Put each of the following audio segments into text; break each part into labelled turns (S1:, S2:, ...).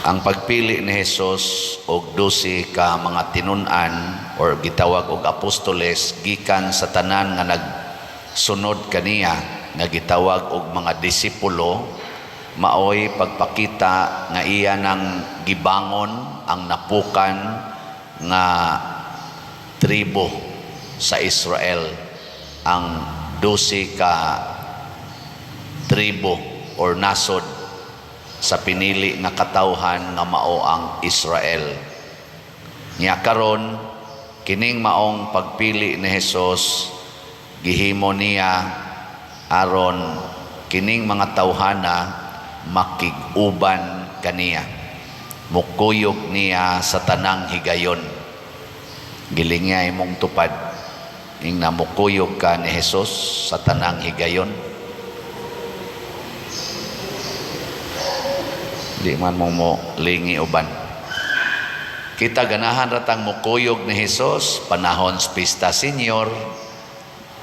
S1: Ang pagpili ni Jesus og 12 ka mga tinun-an or gitawag og apostoles gikan sa tanan nga nagsunod kaniya nga gitawag og mga disipulo, maoy pagpakita nga iya nang gibangon ang napukan nga tribo sa Israel, ang 12 ka tribo or nasod sa pinili nga katawhan nga mao ang Israel. Nya karon, kining maong pagpili ni Jesus, gihimo niya aron kining mga tawhana makig-uban kaniya. Mukuyog niya sa tanang higayon. Giling nga imong tupad. Ing namukuyog ka ni Jesus sa tanang higayon. Di man mo mo lingi uban. Kita ganahan ratang mukuyog ni Jesus panahon sa Pista Senior.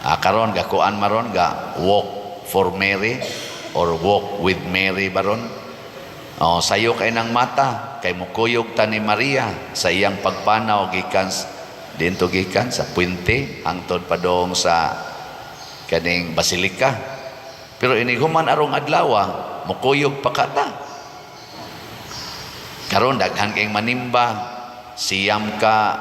S1: Ah, karon gakuan maron ga walk for Mary or walk with Mary baron. Oh, sayo kay nang mata kay mukuyog ta ni Maria sa iyang pagpanaw gikan dinto, gikan sa puente hangtod padong sa kaning basilika. Pero inighuman arong adlaw, mukuyog pa ka ta. Karon daghan kayong manimba, siyam ka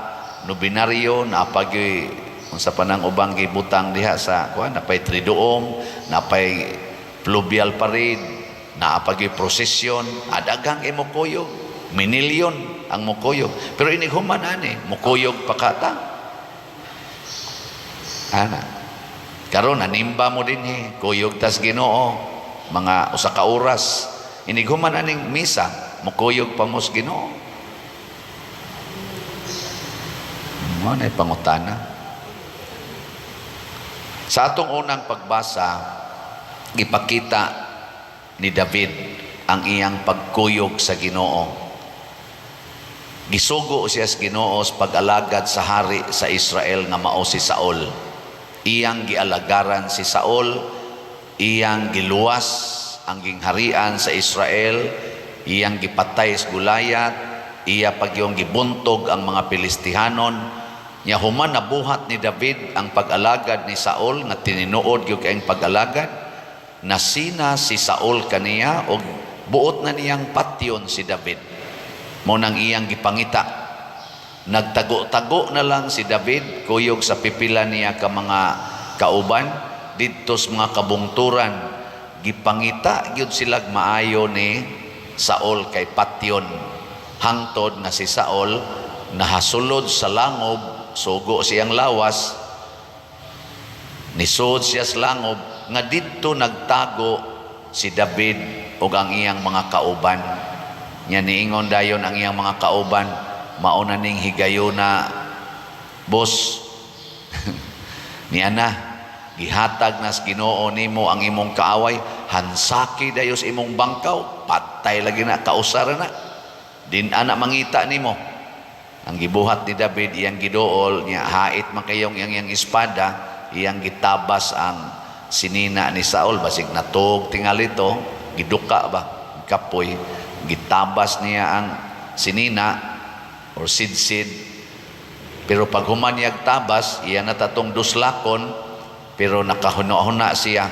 S1: nobinaryo, napagyoy unsa pa nang ubang gibutang diha sa kuan, napay triduum, napay pluvial parade, naapagyoy prosesyon, adaghang kay mukuyog, minilyon ang mukuyog. Pero inighuman ani, mukuyog pa ka ta. Ana. Karon nanimba mo dinhi, kuyog tas Ginoo, mga usa ka oras. Inighuman aning misa, mukuyog pa mos Ginoo. Mo na pangutana. Sa atong unang pagbasa, gipakita ni David ang iyang pagkuyog sa Ginoo. Gisugo siya sa Ginoo sa pag-alagad sa hari sa Israel nga mao si Saul. Iyang gialagaran si Saul, iyang giluwas ang gingharian sa Israel, iyang gipatay sa Goliath, iya pagyong gibuntog ang mga Pilistihanon. Nya human nabuhat ni David ang pag-alagad ni Saul nga tininuod gyud kayong pag-alagad, nasina si Saul kaniya og buot na niyang patyon si David. Mo nang iyang gipangita. Nagtago-tago na lang si David kuyog sa pipila niya ka mga kauban didto sa mga kabungturan. Gipangita gyud silag maayo ni Saul kay patyon, hangtod nga si Saul nahasulod sa langob, sugo siyang lawas, nisod siya sa langob nga didto nagtago si David ug ang iyang mga kauban. Nya niingon dayon ang iyang mga kauban, "Mao na ning higayona, boss. Niya na gihatag nas Ginoo nimo ang imong kaaway, hansaki dayon sa imong bangkaw, patay lagi na, kausara na din ana mangita nimo." Ang gibuhat ni David, iyang giduol niya, hait man kayong iyang iyang espada, iyang gitabas ang sinina ni Saul, basig natug tingalito, giduka ba, kapoy, gitabas niya ang sinina or sidsid. Pero pag human niyag tabas, iya na tatong duslakon, pero nakahuna-huna siya,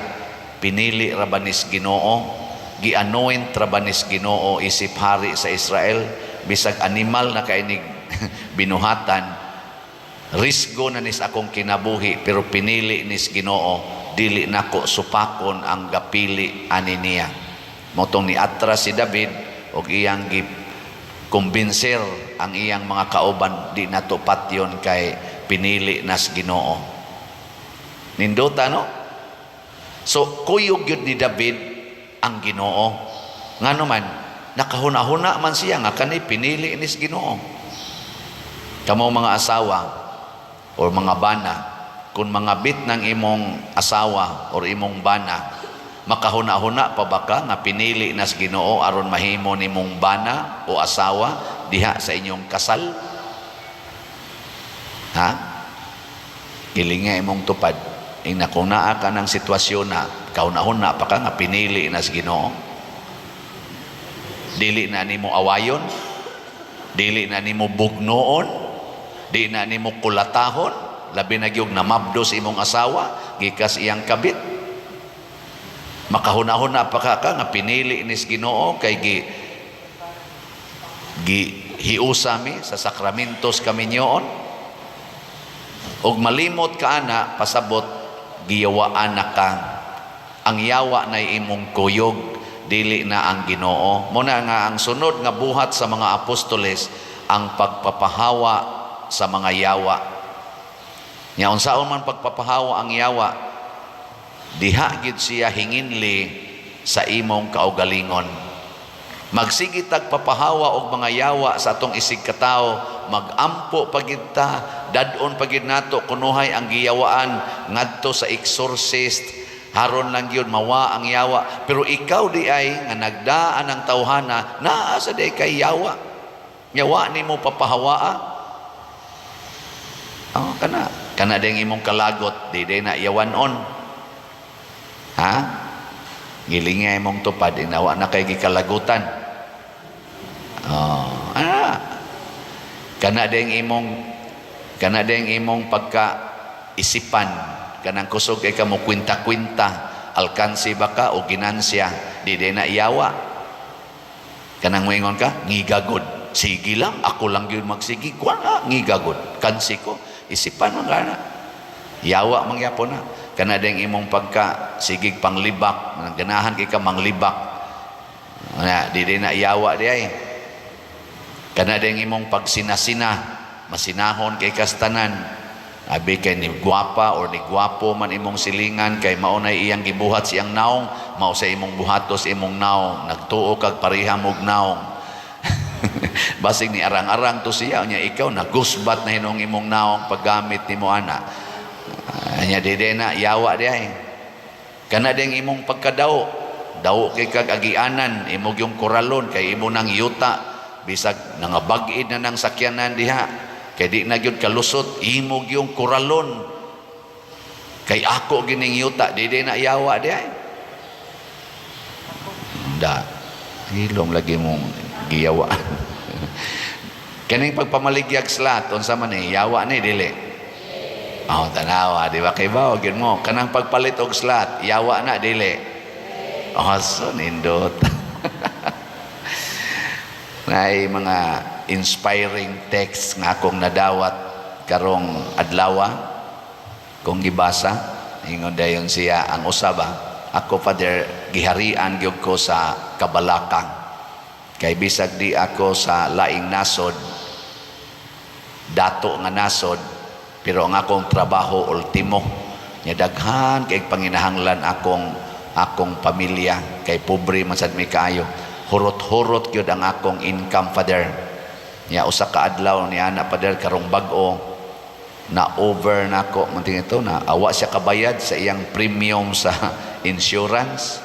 S1: pinili ra ba nis Ginoo, gi-anoint ra ba nis Ginoo isip hari sa Israel? Bisag animal na kainig binuhatan, risgo na nis akong kinabuhi, pero pinili nis Ginoo, dili nako supakon ang gapili ani niya. Motong ni atras si David og iyang gi kumbinser ang iyang mga kauban, "Di nato patyon kay pinili nas Ginoo." Nindota, no? So kuyog gyud ni David ang Ginoo. Ngano man nakahuna-huna man siya nga kani pinili nis Ginoo. Kamo mga asawa or mga bana, kung mga bit ng imong asawa or imong bana, makahuna-huna pa ba ka nga pinili nas Ginoo aron mahimo nimong bana o asawa diha sa inyong kasal? Ha? Gilinga imong tupad. Ing kung naa ka ng sitwasyon na kahuna-huna pa ka nga pinili nas Ginoo. Dili na nimo awayon, dili na nimo bugnoon, di na nimo kulatahon, labi na gyud namabdo sa imong asawa gikas iyang kabit. Makahuna-huna pa ka nga pinili nis Ginoo kay gi gi hiusa mi sa sakramentos kaminyoon, ug malimot ka ana, pasabot giyawaan na ka. Ang yawa na imong kuyog, dili na ang Ginoo. Muna nga ang sunod nga buhat sa mga apostoles ang pagpapahawa sa mga yawa. Nya unsaon man pagpapahawa ang yawa? Diha gid siya hinginli sa imong kaugalingon. Magsige tag papahawa og mga yawa sa atong isig katawo, magampo pagid ta, dad-on pagid nato kunuhay ang giyawaan ngadto sa exorcist, haron lang gyud mawa ang yawa. Pero ikaw di ay nga nagdaan ang tawhana, naa sa di kay yawa. Yawa nimo papahawaa. Oh, kana kana ding imong kalagot, di na yawan-on. Ha? Gilinga imong tupad, inawa na kay gikalagutan. Oh, ah. Kana ding imong pagka isipan, kanang kusog kay ka mo kwinta-kwinta, alkansi ba ka o ginansya, di na iyawa. Kanang moingon ka, ngigagod. Sige lang, ako lang gyud magsigi. Kuan ah, ngigagod. Kansi ko, isipan man kana. Yawa mangyapon na. Kana ding imong pagka sigig panglibak, ganahan kay ka manglibak. Na, di na yawa di ay. Kana ding imong pagsinasina, masinahon kay kastanan. Abi kay ni gwapa or ni gwapo man imong silingan, kay mao nay iyang gibuhat siyang naong, mao sa imong buhatos imong naong, nagtuo kag pareha mog naong. Basig ni arang-arang to siya nya ikaw nagusbat na hinong imong naong paggamit nimo ana. Nya di na yawa di ay. Kana ding imong pagkadaw, daw kay kag agianan, imo yung koralon kay imo nang yuta, bisag nangabag-id na nang sakyanan diha, kay di na gyud kalusot, imo yung koralon. Kay ako gining yuta, di na yawa di ay. Da. Hilom lagi mong giyawaan. Kaning pagpamaligyag slot, unsa man ni, yawa ni dili? Oh, tanawa, di ba kay ba gyud mo? Kanang pagpalit og slot, yawa na dili? Oh, so nindot. Nay mga inspiring text nga akong nadawat karong adlawa kung gibasa. Ingon dayon siya ang usaba, "Ako, Father, giharian gyud ko sa kabalaka kay bisag di ako sa laing nasod, dato nga nasod, pero ang akong trabaho ultimo nya daghan kay panginahanglan akong akong pamilya kay pobre man sad mi kaayo. Hurot-hurot gyud ang akong income, Father." Nya usa ka adlaw ni ana, "Father, karong bag-o na over na ako." Manting ito na awa siya kabayad sa iyang premium sa insurance,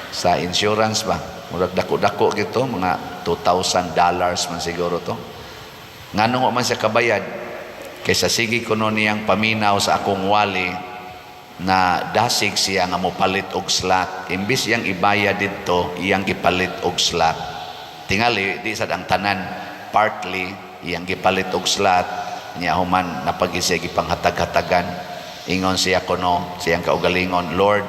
S1: sa insurance ba, murag dako-dako gito, mga $2,000 man siguro to. Nganong wa man siya kabayad? Kaysa sige kuno niyang paminaw sa akong wali na dasig siya nga mopalit og slot. Imbis iyang ibayad didto, iyang gipalit og slot. Tingali di sad ang tanan, partly iyang gipalit og slot. Niya human napagi siya gipanghatag-hatagan. Ingon siya kuno siyang kaugalingon, "Lord,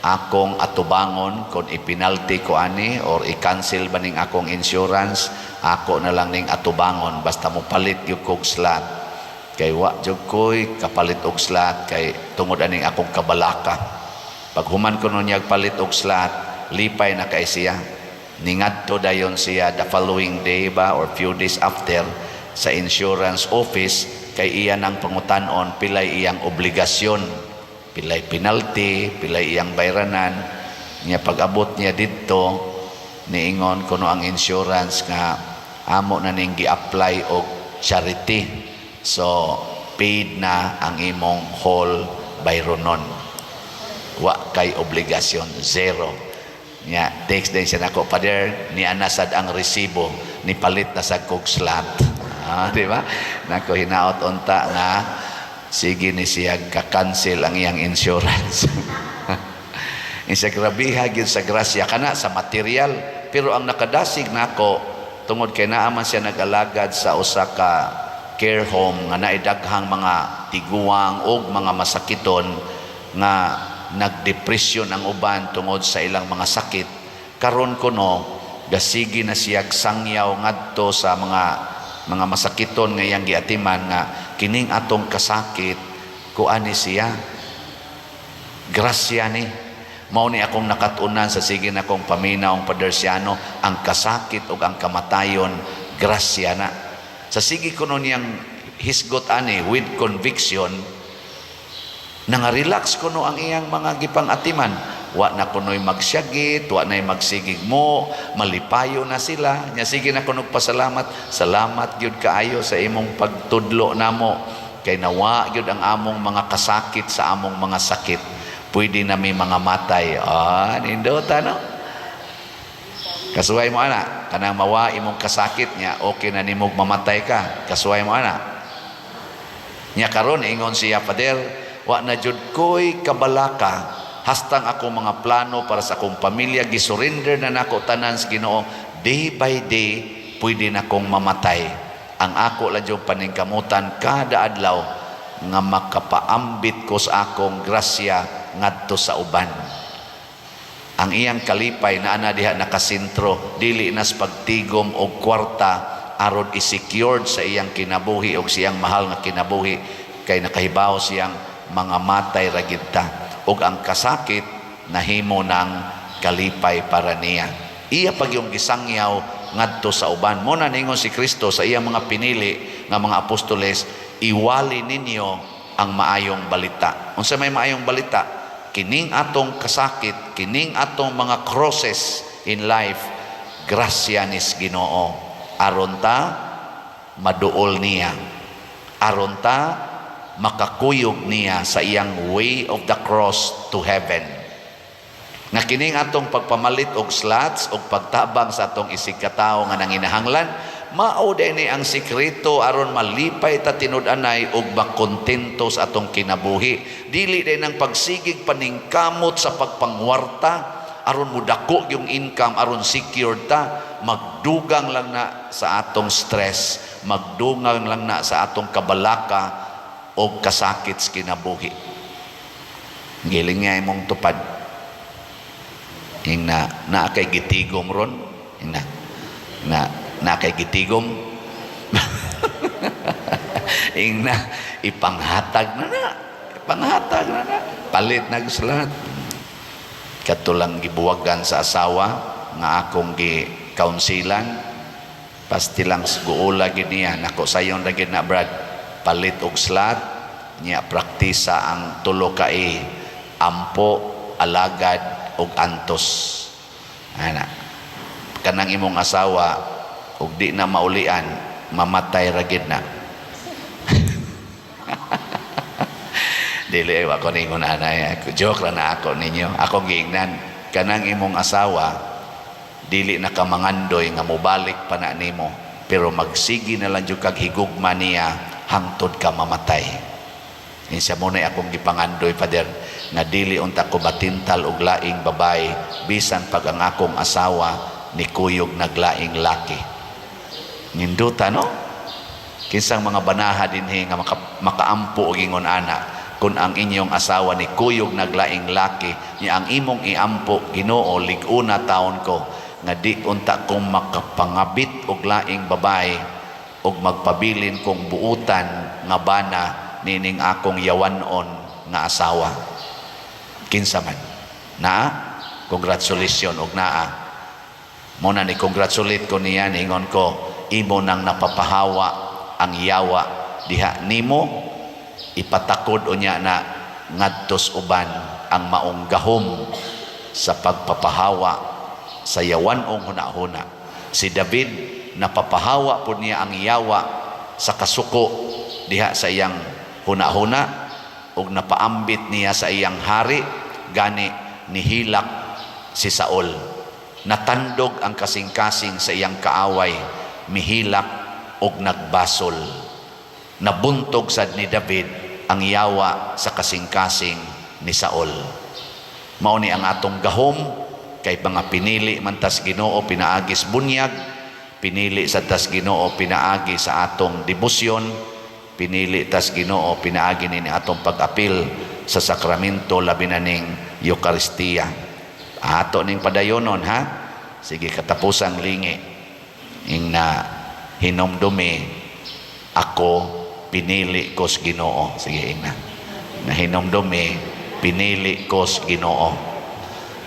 S1: akong atubangon kung ipinalty ko ani or i-cancel ba ning akong insurance, ako na lang ning atubangon basta mo palit gyud kog slot kay wa jud ko'y kapalit og slot kay tungod aning akong kabalaka." Pag human kuno niya palit og slot, lipay na kay siya. Ningadto dayon siya the following day ba or few days after sa insurance office kay iya nang pangutan-on pilay iyang obligasyon, pilay penalty, pilay iyang bayranan niya. Pag-abot niya didto, niingon kuno ang insurance nga amo na ning gi-apply og charity, so paid na ang imong whole bayronon, wa kay obligasyon, zero. Nya text din siya nako, "Father, ni ana sad ang resibo, ni palit na sad kog slot." Ah, di ba? Nako, hinaot unta nga sige ni siya ka-cancel ang iyang insurance. Insa grabiha gyud sa grasya kana sa material. Pero ang nakadasig nako, tungod kay naa man siya nag-alagad sa usa ka care home nga naay daghang mga tiguang og mga masakiton nga nagdepresyon ang uban tungod sa ilang mga sakit. Karon kuno gasigi na siyag sangyaw ngadto sa mga masakiton nga iyang giatiman nga kining atong kasakit, kuani siya, grasya ni. Mao ni akong nakat-unan sa sige nakong paminaw, Pader Siano, ang kasakit ug ang kamatayon, grasya na. Sa sige kuno niyang hisgot ani with conviction, nanga-relax kuno ang iyang mga gipang-atiman. Wa na kuno'y magsyagit, wa na'y magsigig mo, malipayo na sila. Nya sige na kuno pasalamat, "Salamat gyud kaayo sa imong pagtudlo namo kay nawa gyud ang among mga kasakit sa among mga sakit. Pwede na mi mga matay." Ah, nindota, no? Kasuway mo ana, kanang mawa imong kasakit niya, okay na nimog mamatay ka. Kasuway mo ana. Nya karon ingon siya, "Pader, wa na jud ko'y kabalaka, hastang ako mga plano para sa akong pamilya gisurrender na nako tanan sa Ginoo. Day by day pwede na kong mamatay. Ang ako lang jud paningkamutan kada adlaw nga makapaambit ko sa akong grasya ngadto sa uban." Ang iyang kalipay na ana diha nakasentro, dili nas pagtigom og kwarta aron i-secured sa iyang kinabuhi og siyang mahal nga kinabuhi, kay nakahibaw siyang mga matay ra gid ta ug ang kasakit nahimo ng kalipay para niya. Iya pag yung gisangyaw ngadto sa uban. Mo na ningon si Kristo sa iyang mga pinili nga mga apostoles, "Iwali ninyo ang maayong balita." Unsa may maayong balita? Kining atong kasakit, kining atong mga crosses in life, grasya nis Ginoo aron ta maduol niya, aron ta makakuyog niya sa iyang way of the cross to heaven. Nga kining atong pagpamalit og slots og pagtabang sa atong isig katawo nga nanginahanglan, mao ni ang sikreto aron malipay ta tinud-anay ug makontento sa atong kinabuhi. Dili din ang pagsigig paningkamot sa pagpangwarta aron mudako yung income, aron secured ta. Magdugang lang na sa atong stress, magdugang lang na sa atong kabalaka o kasakit sa kinabuhi. Giling nga imong tupad. Ing na naa kay gitigom ron. Ing na na naa kay gitigom. Ing na ipanghatag na na. Ipanghatag na na. Palit na slot. Kato lang gibuwagan sa asawa nga akong gi kaunsilan. Pasti lang guula gid niya nako, "Sayon ra gid na, Brad, palit og slot niya, praktisa ang tulo ka A: ampo, alagad ug antos." Ana, kanang imong asawa ug di na maulian, mamatay ra gid na. Dili ako ningon anay, joke ra na ako ninyo. Ako giingnan, kanang imong asawa dili na ka mangandoy nga mobalik pa na nimo, pero magsigi na lang jud kag higugma niya hangtod ka mamatay. Insa mo na akong gipangandoy, Father, nga dili unta ko matintal og laing babae bisan pag ang akong asawa ni kuyog naglaing laki. Ninduta, no? Kinsang mga banaha dinhi nga makaampo og ingon ana, kung ang inyong asawa ni kuyog naglaing laki niya, ang imong iampo, "Ginoo, lig-una taon ko nga di unta kong makapangabit og laing babae og magpabilin kong buutan nga bana nining akong yawanon nga asawa." Kinsa man naa, congratulations og naa mo na ni congratulate ko niya. Ningon ko, imo nang napapahawa ang yawa diha nimo, ipatakod unya na ngadtos uban ang maong gahom sa pagpapahawa sa yawanong hunahuna. Si David, napapahawa po niya ang yawa sa kasuko diha sa iyang hunahuna ug napaambit niya sa iyang hari, gani nihilak si Saul. Natandog ang kasing-kasing sa iyang kaaway, mihilak og nagbasol. Nabuntog sad ni David ang yawa sa kasing-kasing ni Saul. Mao ni ang atong gahom Kay mga pinili man tas Ginoo pinaagi sa bunyag, pinili sa tas Ginoo pinaagi sa atong debosyon, pinili tas Ginoo pinaagi ni atong pag-apil sa sakramento, labi na ning Eukaristiya. Ato ning padayonon, ha. Sige, katapusang lingi. Ing na hinumdumi, "Ako pinili ko sa Ginoo." Sige, ing na. Nahinumdumi, "Pinili ko sa Ginoo."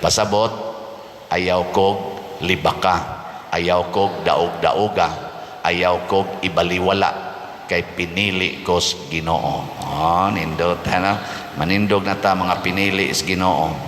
S1: Pasabot, ayaw kog libaka, ayaw kog daog-daoga, ayaw kog ibaliwala kay pinili ko sa Ginoo. Oh, nindot, ha? Manindog na ta, mga pinili sa Ginoo.